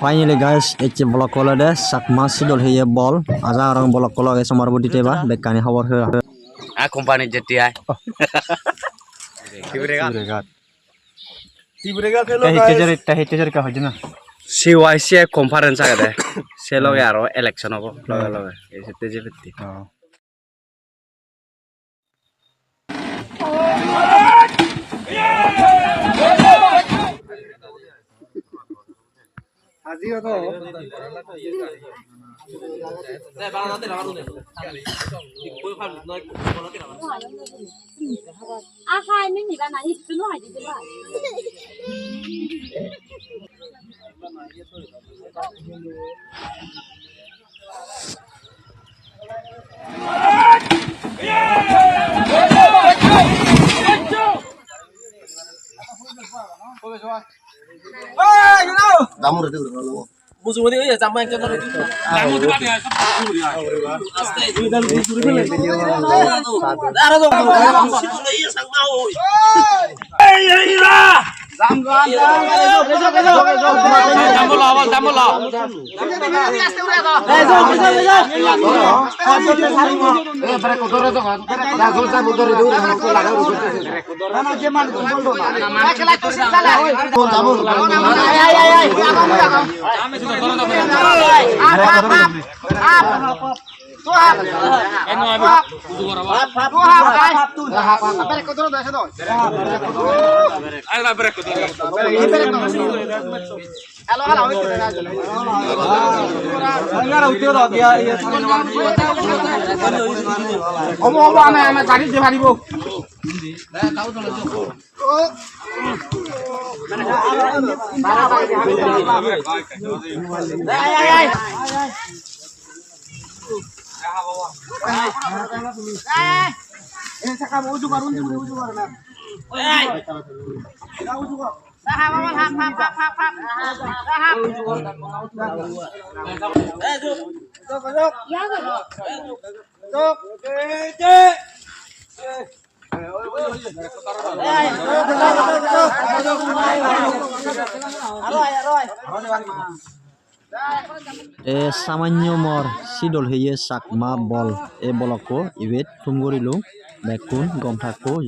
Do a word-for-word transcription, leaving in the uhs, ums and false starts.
Finally guys, ecche vlog olode Chakma sidol heye bol. Aja gorong vlog logey somar bodi teba, bekkani hobor peba. Ah, company jetti ai. Tibregat. Tibregat. Tibregat hello guys. Te hitte jere, te hitte jere ka hoide na? C Y C A conference agede. Se loge aro election obo loge loge. Ei sette je petti. Oh. Obo, obo, ame, ame gari di paribo. E samanyo mor sidol heye Chakma bol, e bolokko ibet thum gorilung, bekkun gom thakko.